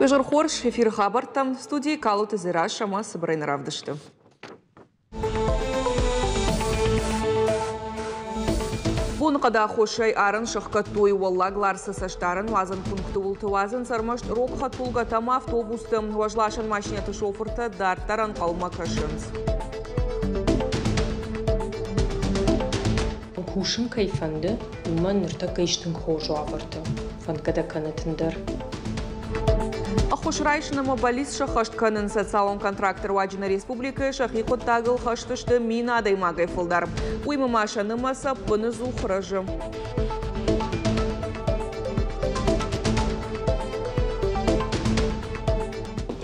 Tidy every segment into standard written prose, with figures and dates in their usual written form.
Уе хорз, эфиры хабӕрттӕ, студийы Калоты Дзерассӕ ӕмӕ цыбырӕй нӕ равдысты. Боныхъӕды аххосӕй арӕн сӕхгӕдтой Уӕллаг Ларсы цӕстдарӕн уадзӕн пункты уылты уадзынц ӕрмӕст рог хӕдтулгӕтӕ ӕмӕ автобусты. Уӕзласӕн машинӕты шофыртӕ дарддӕр ӕнхъӕлмӕ кӕсынц. Кусын кӕй фӕнды, уымӕн ныртӕккӕ ис тынг хорз уавӕртӕ. Фӕндгӕ дӕ кӕны тынгдӕр. Ӕххуыс райсын ӕмӕ бӕллиц сӕххӕст кӕнын социалон контракты руаджы нӕ республикӕйы сӕхи хъуыддагыл хӕст сты 1000 адӕймагӕй фылдӕр. Уыимӕ ма сӕ нымӕц ӕппыныдзух рӕзы.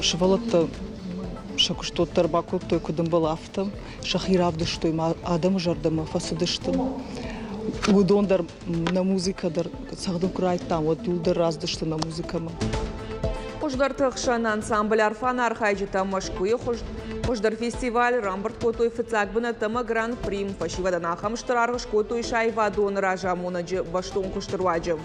Сывӕллӕттӕ сӕ куыстуат дӕр бакодтой, куыд ӕмбӕлы, афтӕ. Сӕхи равдыстой, ма адӕмы зӕрдӕмӕ фӕцыдысты. Уыдон дӕр нӕ музыкӕ дӕр цӕгъдын куы райдыдтам, уӕд иуылдӕр рацыдысты нӕ музыкӕмӕ. Хуыздӕрты хсӕн ансамбль «Арфӕн» архайджытӕ Мӕскуыйы хуыздӕр фестиваль рамбырд кодтой фыццаг бынӕттӕ ӕмӕ гран-при. Фӕсивӕдӕн ахӕм стыр аргъ скодтой сӕ аивадон разамонӕджы бӕстон куысты руаджы.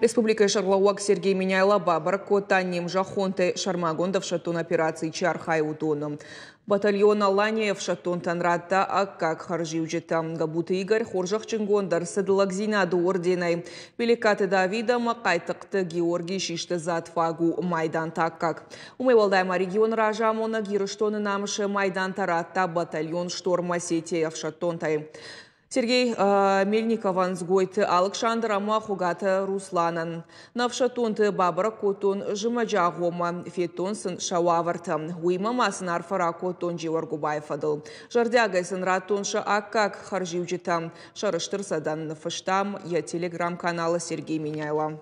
Республикӕйы сӕргълӕууӕг Сергей Меняйло бабӕрӕг кодта не мзӕххонтӕй сӕрмагонд ӕфсӕддон операцийы чи архайы, уыдоны. Батальон «Алания» ӕфсӕддонтӕн радта аккаг хӕрзиуджытӕ. Габуты Игорь хорзӕхджынгонд ӕрцыд лӕгдзинады орденӕй. Великаты Давид ӕмӕ Хъайтыхъты Георгий систы За отвагу майданты аккаг. Уымӕй уӕлдай ма регионы разамонӕг Ирыстоны намысы майдантӕ радта батальон «Шторм Осетия» ӕфсӕддонтӕй. Сергей Мельниковӕн, Дзгойты Алыксандр ӕмӕ Хуыгаты Русланӕн. Нӕ ӕфсӕддонты бабӕрӕг кодтон зымӕджы агъоммӕ, федтон сын сӕ уавӕртӕ. Уыимӕ ма сын арфӕ ракодтон Джиуӕргуыбайы фӕдыл. Зӕрдиагӕй сын радтон сӕ аккаг хӕрзиуджытӕ. Сӕрыстыр сӕ дӕн, ныффыста йӕ телеграм-каналы Сергей Меняйло.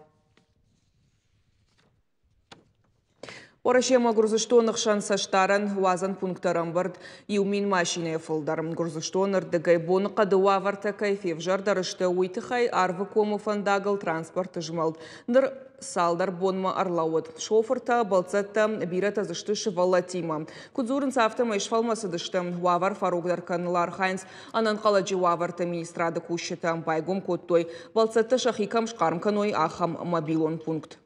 Уӕрӕсе ӕмӕ Гуырдзыстоны хсӕн цӕстдарӕн уадзӕн пункты ӕрӕмбырд 1000 машинӕйӕ фылдӕр. Гуырдзыстоны рдыгӕй боныхъӕды уавӕртӕ кӕй февзӕрдӕр сты, уый тыххӕй Арвыкомы фӕндагыл транспорты змӕлд ныр цалдӕр бонмӕ ӕрлӕууыд. Шофыртӕ, бӕлццӕттӕ, бирӕтӕ дзы сты сывӕллӕттимӕ. Куыд дзурынц, афтӕмӕй сфӕлмӕцыдысты. Уавӕр фӕрогдӕр кӕныныл архайынц ӕнӕнхъӕлӕджы уавӕрты министрады кусджытӕ. Байгом кодтой, бӕлццӕттӕ сӕхи кӕм схъарм кӕной, ахӕм мобилон пункт.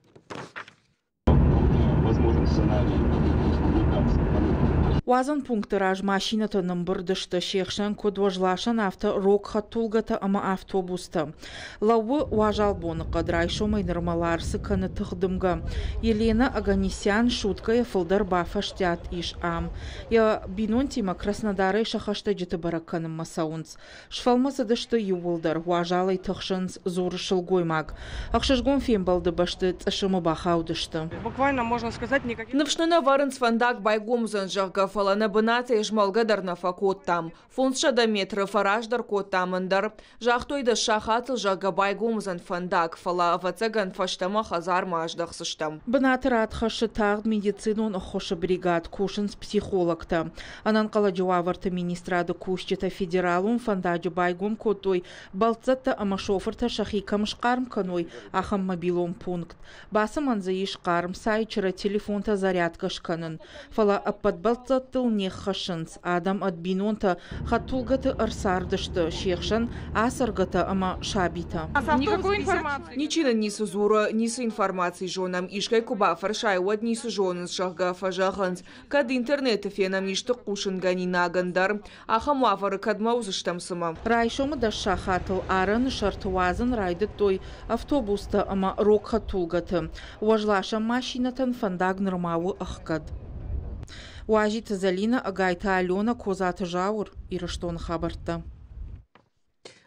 Уадзӕн пункты раз машинӕтӕ нымбырд сты, се хсӕн куыд уӕзласӕн, афтӕ рог хӕдтулгӕтӕ ӕмӕ автобустӕ. Лӕууы уазал боныхъӕд, райсомӕй нырмӕ Ларсы кӕны тыхдымгӕ. Елена Оганесян суткӕйӕ фылдӕр бафӕстиат ис ам. Йӕ бинонтимӕ Краснодарӕй сӕ хӕстӕджыты бӕрӕг кӕнынмӕ цӕуынц. Сфӕлмӕцыдысты иууылдӕр, уазалӕй тыхсынц, дзуры сылгоймаг. Ӕхсызгон фембӕлды бӕсты цъысымы бахаудысты. Буквально, можно сказать, никаких... Ныфс нын ӕвӕрынц, фӕндаг байгом уыдзӕн, зӕгъгӕ, фӕлӕ нӕ бынатӕй змӕлгӕ дӕр нӕ фӕкодтам. 500 метры фӕраздӕр кодтам ӕндӕр. Загътой дӕс сахатыл, зӕгъгӕ, байгом уыдзӕн фӕндаг, фӕлӕ, ӕвӕццӕгӕн, фӕстӕмӕ хӕдзармӕ аздӕхдзыстӕм. Бынаты рад хӕссы тагъд медицинон ӕххуысы бригад, кусынц психологтӕ. Ӕнӕнхъӕлӕджы уавӕрты министрады кусджытӕ федералон фӕндаджы байгом кодтой, бӕлццӕттӕ ӕмӕ шофыртӕ сӕхи кӕм схъарм кӕной, ахӕм мобилон пункт. Бацымӕн дзы ис хъарм цай, чырӕ телефонтӕ зарядкӕ скӕнын. Фӕлӕ ӕппӕт бӕлццӕттыл не ххӕссынц. Адӕм ӕд бинонтӕ хӕдтулгӕты ӕрцардысты, се хсӕн ацӕргӕтӕ ӕмӕ сабитӕ. Никакой информации. Ничи нын ницы дзуры, ницы информаци зонӕм. Искӕй куы бафӕрсай, уӕд ницы зонынц, зӕгъгӕ, фӕзӕгъынц. Кӕд интернеты фенӕм исты хъусынгӕнинагӕн дӕр, ахӕм уавӕры кӕдмӕ уыдзыстӕм цымӕ? Райсомы дӕс сахатыл арӕны сӕрты уадзын райдыдтой автобустӕ ӕмӕ рог хӕдтулгӕты. Уӕзласӕн машинӕтӕн фӕндаг нырма у ӕхгӕд. Уазиты Зӕлинӕ, Ӕгайты Аленӕ, Козаты Зауыр, Ирыстоны хабӕрттӕ.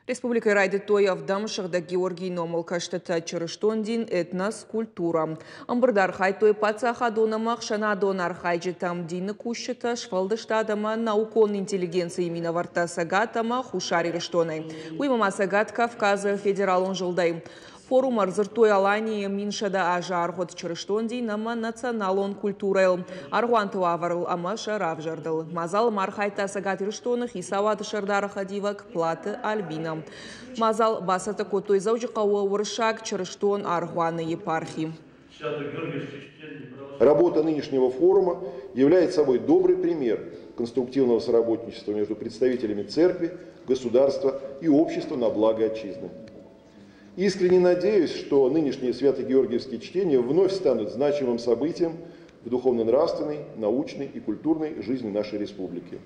Республикӕйы райдыдтой ӕвдӕм Сыгъдӕг Георгийы номыл кӕстытӕ чырыстон дин, этнос, культурӕ. Ӕмбырды архайдтой паддзахадон ӕмӕ ӕхсӕнадон архайджытӕ, дины кусджытӕ, сфӕлдыстад ӕмӕ наукон интеллигенцийы минӕвӕрттӕ Цӕгат ӕмӕ Хуссар Ирыстонӕй. Уыимӕ ма Цӕгат Кавказы федералон зылдӕй. Форумы ӕрдзырдтой Аланийы 1100 азы аргъуыд чырыстон дин ӕмӕ националон культурӕйыл, аргъуанты уавӕрыл ӕмӕ сӕ равзӕрдыл. Мадзалы ма архайдта Цӕгат Ирыстоны хицауады сӕрдары хӕдивӕг Платы Альбина. Мадзал бацӕттӕ кодтой Дзӕуджыхъӕуы Уырыссаг чырыстон аргъуаны епархи. Работа нынешнего форума является собой добрый пример конструктивного соработничества между представителями церкви, государства и общества на благо отчизны. Искренне надеюсь, что нынешние Свято-Георгиевские чтения вновь станут значимым событием в духовно-нравственной, научной и культурной жизни нашей республики.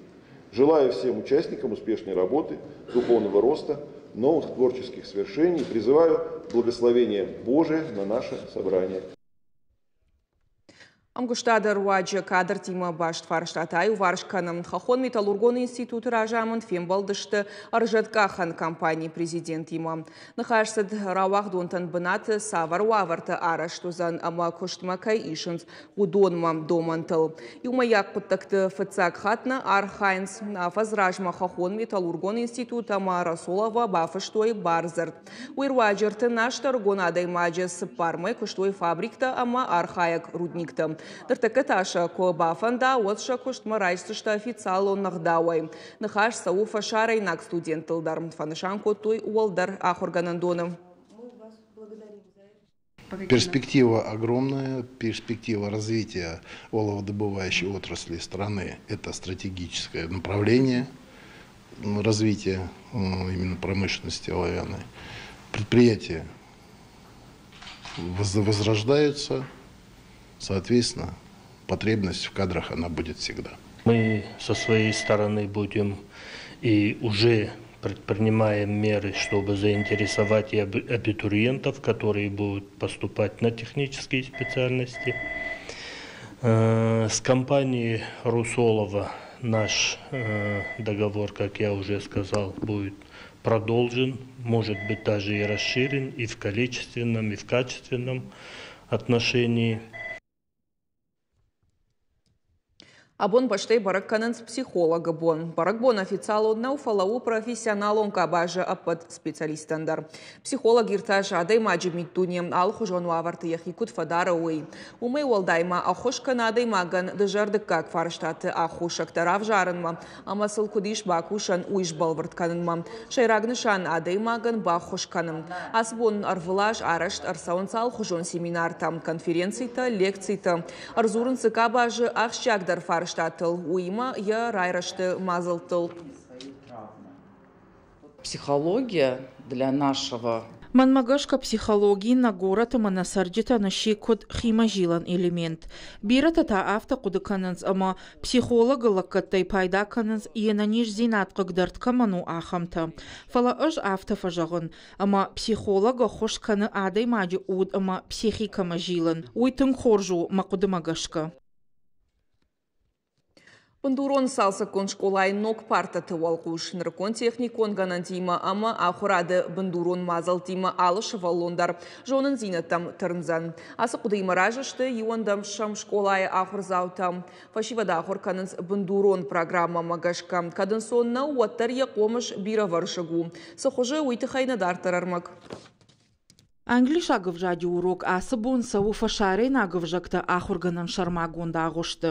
Желаю всем участникам успешной работы, духовного роста, новых творческих свершений и призываю благословение Божие на наше собрание. Ӕмгуыстады руаджы кадртимӕ баст фарстатӕ аиуварс кӕнын. Хӕххон металлургон институты разамынд фембӕлдысты ӕрзӕткъахӕн компанийы президентимӕ. Ныхас цыд рауагъдонтӕн бынаты цавӕр уавӕртӕ арӕзт уыдзӕн ӕмӕ куыстмӕ кӕй исынц, уыдонмӕ домӕнтыл. Иумӕйаг хъуыддӕгты фыццаг хатт нӕ архайынц. Афӕдз размӕ Хӕххон металлургон институт ӕмӕ Расолова бафыстой бардзырд. Уый руаджы 38 ӕрыгон адӕймаджы цыппармӕ куыстой фабриктӕ ӕмӕ архайӕг рудниктӕ. Ныртӕккӕ та сӕ куы бафӕнда, уӕд сӕ куыстмӕ райсдзысты официалон ӕгъдауӕй. Ныхас цӕуы фӕсарӕйнаг студенттыл дӕр, фӕнысан кодтой уӕлдӕр ахуыргӕнӕндоны. Перспектива огромная, перспектива развития оловодобывающей отрасли страны – это стратегическое направление развития именно промышленности оловянной. Предприятия возрождаются, соответственно, потребность в кадрах она будет всегда. Мы со своей стороны будем и уже предпринимаем меры, чтобы заинтересовать и абитуриентов, которые будут поступать на технические специальности. С компанией Русолова наш договор, как я уже сказал, будет продолжен, может быть даже и расширен и в количественном, и в качественном отношении. Абон бӕстӕйы бӕрӕг кӕнынц психологы бон. Бӕрӕгбон официалон нӕу, фӕлӕ у профессионалон къабазы ӕппӕт специалисттӕн дӕр. Психолог иртасы адӕймаджы миддуне, алыхуызон уавӕрты йӕхи куыд фӕдары, уый. Уымӕй уӕлдай ма ӕххуыс кӕны адӕймагӕн дызӕрдыггаг фарстаты аххосӕгтӕ равзарынмӕ ӕмӕ сыл куыд ис бакусӕн, уый сбӕлвырд кӕнынмӕ. Сӕйраг нысан адӕймагӕн баххуыс кӕнын. Ацы бон ӕрвылаз арӕзт ӕрцӕуынц алыхуызон семинартӕ, конференцитӕ, лекцитӕ. Ӕрдзурынц цы къабазы ахсджиагдӕр фарстатыл, уыимӕ йӕ райрӕзты мадзӕлттыл. Психология для нашего Мӕнмӕ гӕсгӕ психологи нӕ горӕты ӕмӕ нӕ цӕрджытӕн сси куыд химӕзилӕн элемент. Бирӕтӕ та афтӕ хъуыды кӕнынц, ӕмӕ психологы лӕггӕдтӕй пайда кӕнынц, йе нӕниздзинад хъыгдӕрд кӕмӕн у, ахӕмтӕ. Фӕлӕ ӕз афтӕ фӕзӕгъын, ӕмӕ психолог ӕххуыс кӕны адӕймаджы уд ӕмӕ психикӕмӕ зилын. Уый тынг хорз у мӕ хъуыдымӕ гӕсгӕ. Бындурон цалцӕггонд скъолайы ног партӕты уӕлхъус нырыккон техникон гӕнӕнтимӕ ӕмӕ ахуырады бындурон мадзӕлттимӕ алы сывӕллон дӕр зонындзинӕдтӕм тырндзӕн. Ацы хъуыдыимӕ разы сты иуӕндӕсӕм скъолайы ахуырдзаутӕ. Фӕсивӕд ахуыр кӕнынц бындурон программӕмӕ гӕсгӕ. Кӕд ӕнцон нӕу, уӕддӕр йӕ хъомыс бирӕвӕрсыг у. Цы хуызы, уый тыххӕй нӕ дарддӕр ӕрмӕг. Англисаг ӕвзаджы урок ацы бон цӕуы фӕсарӕйнаг ӕвзӕгтӕ ахуыргӕнӕн сӕрмагонд агъуысты.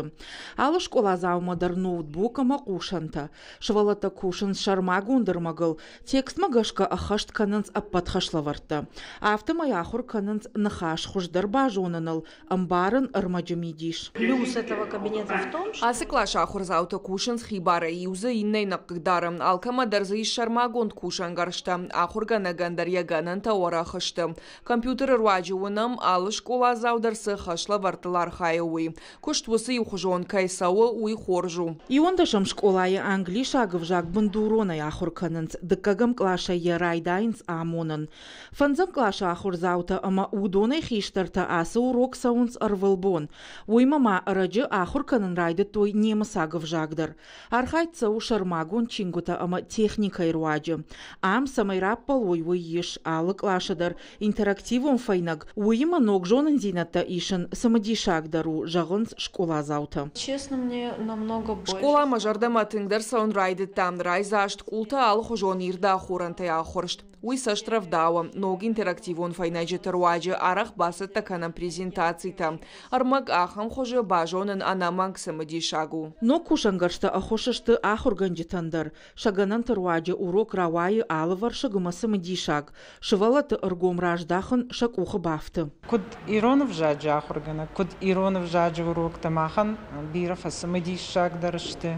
Алы скъоладзаумӕ дӕр ноутбук ӕмӕ хъусӕнтӕ. Сывӕллӕттӕ кусынц сӕрмагонд ӕрмӕгыл, текстмӕ гӕсгӕ ӕххӕст кӕнынц ӕппӕт хӕслӕвӕрдтӕ. Афтӕмӕй ахуыр кӕнынц ныхас хуыздӕр базоныныл, ӕмбарын ӕрмӕджы мидис. Плюс этого кабинета в том, что Ацы къласы ахуырдзаутӕ кусынц хибарӕй, иу дзы иннӕйы нӕ хъыгдары. Алкӕмӕ дӕр дзы ис сӕрмагонд кусӕнгӕрзтӕ. Ахуыргӕнӕгӕн дӕр йӕ гӕнӕнтӕ уӕрӕх сты. Компьютеры руаджы уынӕм, алы скъоладзау дӕр цы хӕслӕвӕрдтыл архайы, уый. Куыст уыцы иухуызон кӕй цӕуы, уый хорз у. Иуӕндӕсӕм скъолайы англисаг ӕвзаг бындуронӕй ахуыр кӕнынц, дыккӕгӕм къласӕй йӕ райдайынц амонын. Фӕндзӕм къласы ахуырдзаутӕ ӕмӕ уыдонӕй хистӕртӕ ацы урок цӕуынц ӕрвылбон. Уыимӕ ма ӕрӕджы ахуыр кӕнын райдыдтой немыцаг ӕвзаг дӕр. Архайд цӕуы сӕрмагонд чингуытӕ ӕмӕ техникӕйы руаджы. Ам цӕмӕй раппӕлой, уый ис алы къласы дӕр интерактивон фӕйнӕг, уыимӕ ног зонындзинӕдтӕ исын цымыдисагдӕр у, зӕгъынц скъоладзаутӕ. Честно, мне намного больше. Скъола мӕ зӕрдӕмӕ тынгдӕр цӕуын райдыдта. Райдзаст, къултӕ алыхуызон ирд ахорӕнтӕй ахуырст. Уый цӕст рӕвдауы. Ног интерактивон фӕйнӕджыты руаджы арӕх бацӕттӕ кӕнӕм презентацитӕ. Ӕрмӕг ахӕм хуызы базонын ӕнӕмӕнг цымыдисаг у. Ног кусӕнгӕрзтӕ ӕххуыс сты ахуыргӕнджытӕн дӕр. Сӕ гӕнӕнты руаджы урок рауайы алывӕрсыг ӕмӕ цымыдисаг. Сывӕллӕтты ӕргом раздахын сӕ къухы бафты. Куыд ирон ӕвзаджы ахуыргӕнӕг, куыд ирон ӕвзаджы уроктӕ махӕн бирӕ фӕцымыдиссагдӕр сты.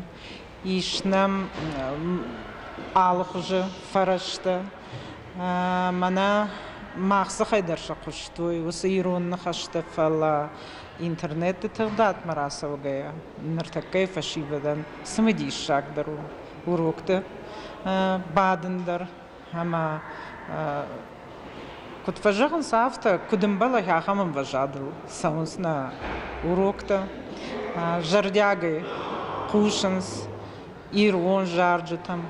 Ис нӕм алыхуызы фӕрӕзтӕ. Мӕнӕ мах дзыхӕй дӕр сӕ хъуыстой уыцы ирон ныхӕстӕ, фӕлӕ интернеты тыгъдадмӕ рацӕугӕйӕ ныртӕккӕйы фӕсивӕдӕн цымыдиссагдӕр у урокты бадын дӕр ӕмӕ куыд фӕзӕгъынц, афтӕ куыд ӕмбӕлы, ахӕм ӕмвӕзадыл цӕуынц нӕ уроктӕ. Зӕрдиагӕй хъусынц ирон зарджытӕм,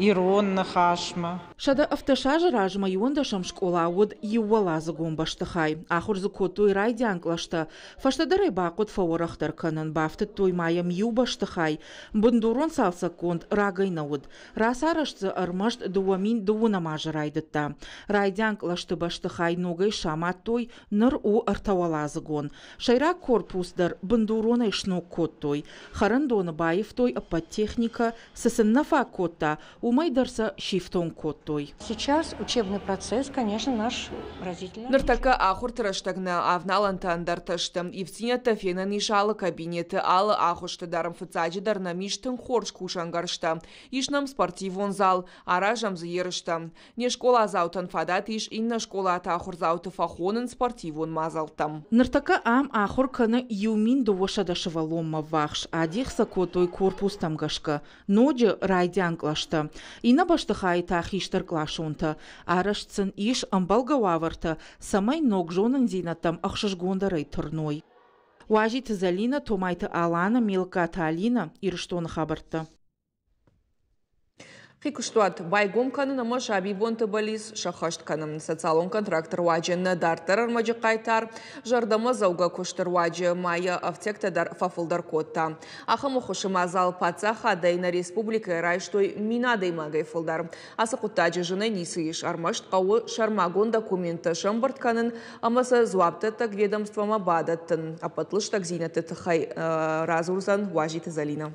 ирон ныхасмӕ. 170 азы размӕ иуӕндӕсӕм скъола уыд иууӕладзыгон бӕстыхай. Ахуыр дзы кодтой райдиан кълӕстӕ. Фӕстӕдӕр ӕй бахъуыд фӕуӕрӕхдӕр кӕнын, бафтыдтой ма йӕм иу бӕстыхай. Бындурон цалцӕггонд рагӕй нӕ уыд. Рацарӕзт дзы ӕрмӕст 2012 азы райдыдта. Райдиан кълӕсты бӕстыхай ногӕй самадтой, ныр у ӕртӕуӕладзыгон. Сӕйраг корпус дӕр бындуронӕй сног кодтой. Хӕрӕндоны баивтой ӕппӕт техникӕ, цы сын нӕ фаг кодта, уымӕй дӕр сӕ сифтонг кодтой. Сейчас учебный процесс, конечно, наш разительно. Ныртӕккӕ ахуырты рӕстӕг нӕ авналӕнтӕ ӕндӕртӕ сты. Ивддзинӕдтӕ фенӕн ис алы кабинеты, алы агъуысты дӕр. Фыццаджыдӕр нӕм ис тынг хорз кусӕнгӕрзтӕ. Ис нӕм спортивон зал, аразӕм дзы ерыстӕ. Не скъоладзаутӕн фадат ис иннӕ скъолаты ахуырдзауты фӕхонын спортивон мадзӕлттӕм. Ныртӕккӕ ам ахуыр кӕны 1200 сывӕллонмӕ ввахс. Адих сӕ кодтой корпустӕм гӕсгӕ. Ноджы райдиан кълӕстӕ. Иннӕ бӕстыхайы та хистӕркъласонтӕ. Арӕзт сын ис ӕмбӕлгӕ уавӕртӕ, цӕмӕй ног зонындзинӕдтӕм ӕхсызгондӕрӕй тырной. Уазиты Зӕлинӕ, Томайты Алана, Мелкаты Алинӕ, Ирыстоны хабӕрттӕ. Хи куыстуат байгом кӕнын ӕмӕ сабибонты бӕллиц сӕххӕст кӕнын. Социалон контракты руаджы нӕ дарддӕр ӕрмӕджы хъайтар зӕрдӕмӕдзӕугӕ куысты руаджы ма йӕ ӕфтиӕгтӕ дӕр фӕфылдӕр кодта. Ахӕм ӕххуысы мадзал паддзахадӕй нӕ республикӕйы райстой мин адӕймагӕй фылдӕр. Ацы хъуыддаджы зынӕй ницы ис, ӕрмӕст хъӕуы сӕрмагонд документтӕ сӕмбырд кӕнын ӕмӕ сӕ дзуапдӕттӕг ведомствомӕ бадӕттын. Ӕппӕт лыстӕгдзинӕдты тыххӕй радзурдзӕн Уазиты Зӕлинӕ.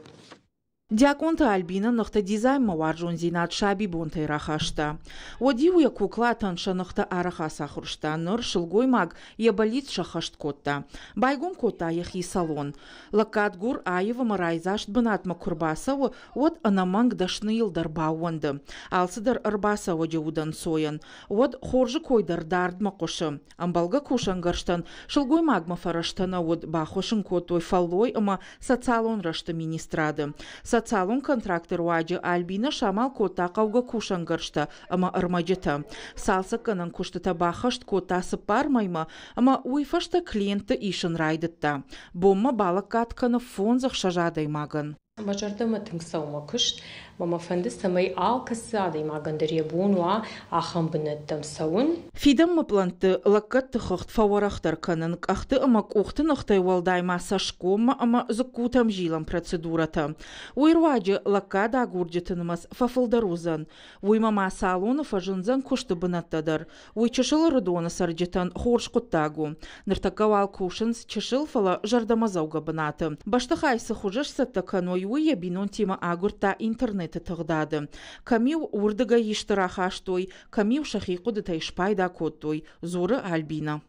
Диакъонты Альбинӕ ныхты дизайнмӕ уарзондзинад сабибонтӕй рахаста. Уӕд-иу йӕ куклатӕн сӕ ныхтӕ арӕх ацахуырста, ныр сылгоймаг йӕ бӕллиц сӕххӕст кодта. Байгом кодта йӕхи салон. Лӕггадгур аив ӕмӕ райдзаст бынатмӕ куы рбацӕуы, уӕд ӕнӕмӕнг дӕсныйыл дӕр баууӕнды. Алцыдӕр ӕрбацӕуӕджы удӕнцойӕн. Уӕд хорзы кой дӕр дардмӕ хъуысы. Ӕмбӕлгӕ кусӕнгӕрзтӕн сылгоймагмӕ фӕрӕзтӕ нӕ уыд, баххуыс ын кодтой фӕллой ӕмӕ социалон рӕзты министрады. Социалон контракты руаджы Альбинӕ самал кодта хъӕугӕ кусӕнгӕрзтӕ ӕмӕ ӕрмӕджытӕ. Цалцӕггӕнӕн куыстытӕ баххӕст кодта цыппар мӕймӕ ӕмӕ уый фӕстӕ клиентты исын райдыдта. Бонмӕ балӕггад кӕны фондз-ӕхсӕз адӕймагӕн. Мӕ зӕрдӕмӕ тынг цӕуы мӕ куыст, ӕмӕ мӕ фӕнды, цӕмӕй алкӕцы адӕймагӕн дӕр йӕ бон уа ахӕм бынӕттӕм цӕуын. Фидӕнмӕ пълӕнтты лӕггӕдты хыгъд фӕуӕрӕхдӕр кӕнын къӕхты ӕмӕ къухты ныхтӕй уӕлдай ма цӕсгоммӕ ӕмӕ дзыккутӕм зилӕн процедурӕтӕ. Уый руаджы лӕггад агурджыты нымӕц фӕфылдӕр уыдзӕн. Уыимӕ ма салоны фӕзындзӕн куысты бынӕттӕ дӕр. Уый чысыл Ӕрыдоны цӕрджытӕн хорз хъуыддаг у. Ныртӕккӕ уал кусынц чысыл, фӕлӕ зӕрдӕмӕдзӕугӕ бынаты. Бӕстыхай цы хуызы сцӕттӕ кӕной, уый йӕ бинонтимӕ агуырдта интернеты тыгъдады. Кӕм-иу уырдыгӕй исты рахастой, кӕм-иу сӕхи хъуыдытӕй спайда кодтой, дзуры Альбинӕ.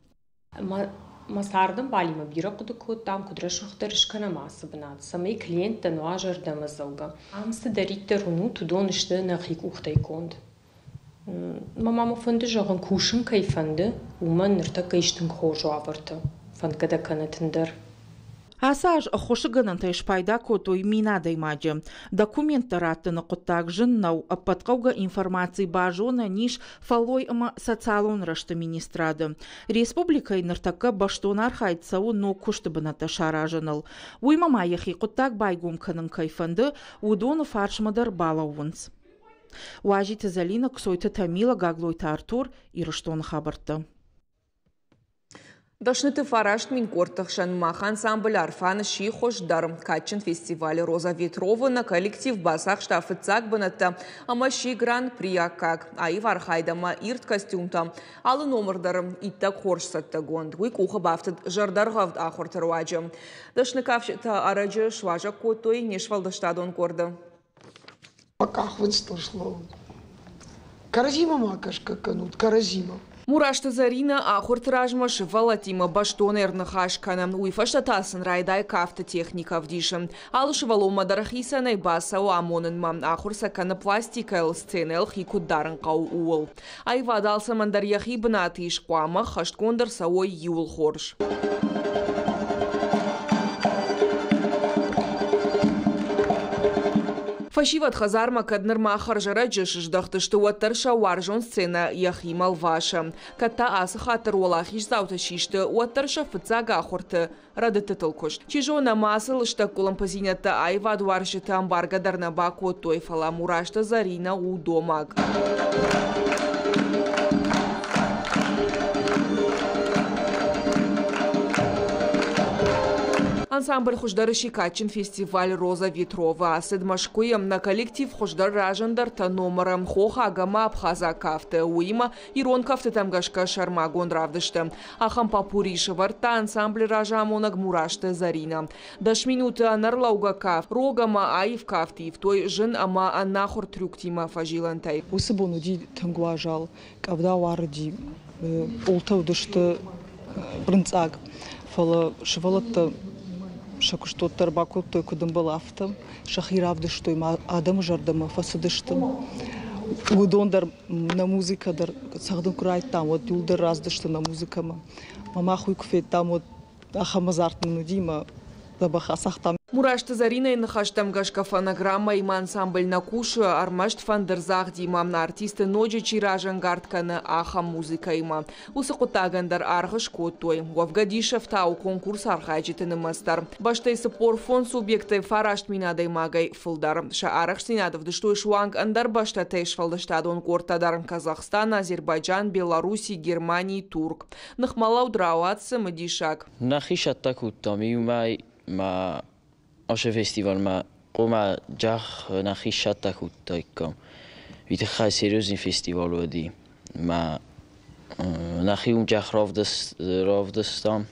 Мӕ цардӕмбалимӕ бирӕ хъуыды кодтам, куыд рӕсугъддӕр скӕнӕм ацы бынат, цӕмӕй клиенттӕн уа зӕрдӕмӕдзӕугӕ. Ам цыдӕриддӕр уынут, уыдон сты нӕхи къухтӕй конд. Мӕ ма мӕ фӕнды зӕгъын, кусын кӕй фӕнды, уымӕн ныртӕккӕ ис тынг хорз уавӕртӕ. Фӕндгӕ дӕ кӕны тынгдӕр. Ацы аз ӕххуысы гӕнӕнтӕй спайда кодтой мин адӕймаджы. Документтӕ раттыны хъуыддаг зын нӕу, ӕппӕт хъӕугӕ информаци базонӕн ис фӕллой ӕмӕ социалон рӕзты министрады. Республикӕйы ныртӕккӕ бӕстон архайд цӕуы ног куысты бынӕттӕ саразыныл. Уыимӕ ма йӕхи хъуыддаг байгом кӕнын кӕй фӕнды, уыдоны фарсмӕ дӕр балӕууынц. Уазиты Зӕлинӕ, Ксойты Тамила, Гаглойты Артур, Ирыстоны хабӕрттӕ. Дӕсныты 9000 къордты хсӕн мах ансамбль Арфан сси хуыздӕр. Кадджын фестивалы Роза Ветрова нӕ коллектив бацахста фыццаг бынӕттӕ ӕмӕ сси гран-при аккаг. Аив архайд ӕмӕ ирд костюмтӕ. Алы номыр дӕр иттӕг хорз цӕттӕгонд. Уый къухы бафтыд зӕрдӕргъӕвд ахуырты руаджы. Дӕсны кафджытӕ ӕрӕджы суазӕг кодтой не сфӕлдыстадон къорды. Къахвындзтыл слӕууыд. Кӕрӕдзимӕ ма кӕсгӕ кӕнут, кӕрӕдзимӕ. Мурасты Зӕринӕ ахуырты размӕ сывӕллӕттимӕ бӕстон ӕрныхас кӕны. Уый фӕстӕ та сын райдайы кафты техникӕ ӕвдисын. Алы сывӕллонмӕ дӕр хицӕнӕй бацӕуы амонынмӕ. Ахуыр сӕ кӕны пластикӕйыл, сценӕйыл хи куыд дарын хъӕуы, ууыл. Аивад алцӕмӕн дӕр йӕхи бынаты ис, хъуамӕ хӕстгонд ӕрцӕуой иуыл хорз. Фӕсивӕд хӕдзармӕ кӕд нырма хӕрзӕрӕджы сыздӕхтысты, уӕддӕр сӕ уарзон сценӕ йӕхимӕ лвасы. Кӕд та ацы хатт дӕр уӕлахиздзаутӕ систы, уӕддӕр сӕ фыццаг ахуырты рӕдыдтытыл куыст. Чи зоны, ӕмӕ ацы лыстӕг къуылымпыдзинӕдтӕ аивадуарзджытӕ ӕмбаргӕ дӕр нӕ бакодтой, фӕлӕ Мурасты Зӕринӕ у домаг. Ансамбль хуыздӕр сси кадджын фестиваль «Роза Ветрова» ацыд Мӕскуыйы. Нӕ коллектив хуыздӕр разындӕртӕ номыры хохаг ӕмӕ абхазаг кафты, уыимӕ ирон кӕфтытӕм гӕсгӕ сӕрмагонд равдысты. Ахӕм попури сӕвӕрдта ансамблы разамонӕг Мурасты Зӕринӕ. 10 минуты ӕнӕрлӕугӕ кафт, рог ӕмӕ аив кафт ивтой зын ӕмӕ ӕнахуыр трюктимӕ фӕзилӕнтӕй. Уыцы бон уыди тынг уазал, къӕвда уарыди, пъолтӕ уыдысты бырынцъаг, фӕлӕ сывӕллӕттӕ сӕ куыстуат дӕр бакодтой, куыд ӕмбӕлы, афтӕ. Сӕхи равдыстой, адӕмы зӕрдӕмӕ фӕцыдысты. Уыдон дӕр нӕ музыкӕ дӕр цӕгъдын куы райдыдтам, уӕд иуылдӕр рацыдысты нӕ музыкӕмӕ. Мӕ мах уый куы федтам, уӕд ахӕм азарт нын уыди, мӕ дзӕбӕх ацагътам. Мурасты Зӕринӕйы ныхӕстӕм гӕсгӕ фонограммӕимӕ ансамбль нӕ кусы, ӕрмӕст фӕндырдзагъдимӕ, артисты ноджы чи разӕнгард кӕны, ахӕм музыкӕимӕ. Уыцы хъуыддагӕн дӕр аргъ скодтой. Уӕвгӕ дисӕфтауы конкурсы архайджыты нымӕц дӕр. Бӕстӕйы 45 субъектӕй 9000 адӕймагӕй фылдӕр. Сӕ арӕхстдзинад ӕвдыстой суанг ӕндӕр бӕстӕтӕй сфӕлдыстадон къордтӕ дӕр – Казахстан, Азербайджан, Беларуси, Германи, Турк. Ныхмӕлӕуд рауад цымыдисаг. Нӕхи цӕттӕ кодтам иумӕ ма ацы фестивальмӕ хъуамӕ джах нӕхи сцӕттӕ кодтаиккам. Уый тыххӕй серьезный фестиваль уыди. Мӕ нӕхи уым джах равдыстам.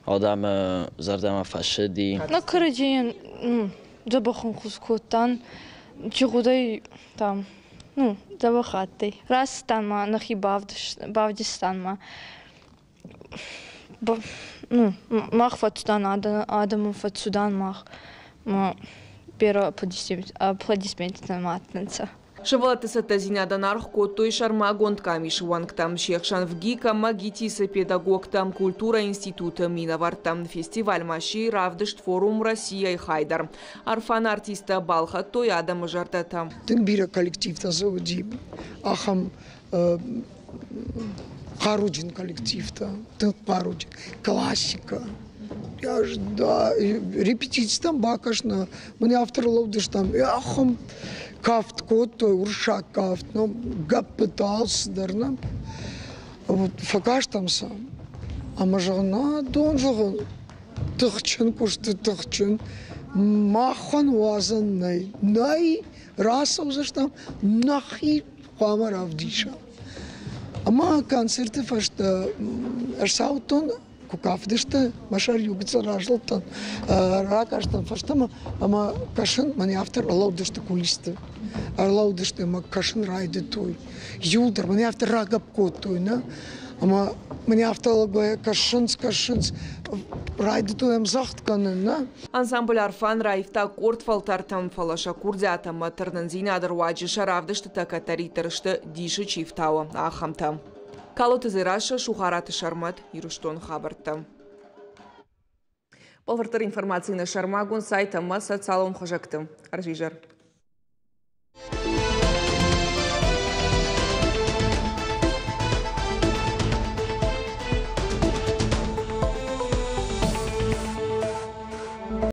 Адӕмы зӕрдӕмӕ фӕцыди. Нӕ кӕрӕдзийӕн дзӕбӕх ӕнхус кодтан. Чи гъудӕй там, ну, дзӕбӕх адтӕй. Рацыдтан ма нӕхи бавдистан ма. Ну, мах фӕцудан адӕмы фӕцудан мах. Ма берӕ аплодисменттӕ ма адтӕнцӕ. Сывӕллӕтты цӕттӕдзинадӕн аргъ кодтой сӕрмагонд къамисы уӕнгтӕ, се хсӕн ВГИК ӕмӕ ГИТИС-ы педагогтӕ, культурӕйы институты минӕвӕрттӕ. Фестивальмӕ сси равдыст форум «Россия-йы хай дӕр. Арфӕн артисттӕ балхӕдтой адӕмы зӕрдӕтӕ. Тынг бирӕ коллективтӕ дзы уыди, ахӕм хъаруджын коллективтӕ, тынг хъаруджын, классикӕ. Репетицитӕм бакӕсына, мын афтӕ лӕудыстӕм, ахӕм кафт кодтой, уырыссаг кафт, ну, гӕппытӕ, алцыдӕр, нӕ. Фӕкастӕм сӕ. Ӕмӕ зӕгъын, дон зӕгъын, тыхджын куысты тыхджын, махӕн уадзӕн нӕй. Нӕй, рацӕудзыстӕм, нӕхи хъуамӕ равдисӕм. Ӕмӕ концерты фӕстӕ ӕрцаудтон, куы кафтысты, мӕ сӕр иу гыццыл разылдтӕн, ракастӕн фӕстӕмӕ ӕмӕ кӕсын, мӕнӕ афтӕ ӕрлӕудысты кулисты. Ӕрлӕудысты ӕмӕ кӕсын райдыдтой. Иуылдӕр мӕнӕ афтӕ рагӕпп кодтой, нӕ? Ӕмӕ мӕнӕ афтӕ кӕсынц, кӕсынц, райдыдтой ӕмдзӕгъд кӕнын, нӕ? Ансамбль «Арфӕн» раивта къорд фӕлтӕртӕм, фӕлӕ сӕ курдиат ӕмӕ тырнындзинады руаджы сӕ равдыстытӕ кӕддӕриддӕр сты дисы чи фтауы, ахӕмтӕ. Калоты Дзерассӕ, Сухараты Сӕрмӕт, Ирыстоны хабӕрттӕ. Бӕлвырддӕр информаци нӕ сӕрмагонд сайт ӕмӕ социалон хызӕгты. Ӕрзизӕр.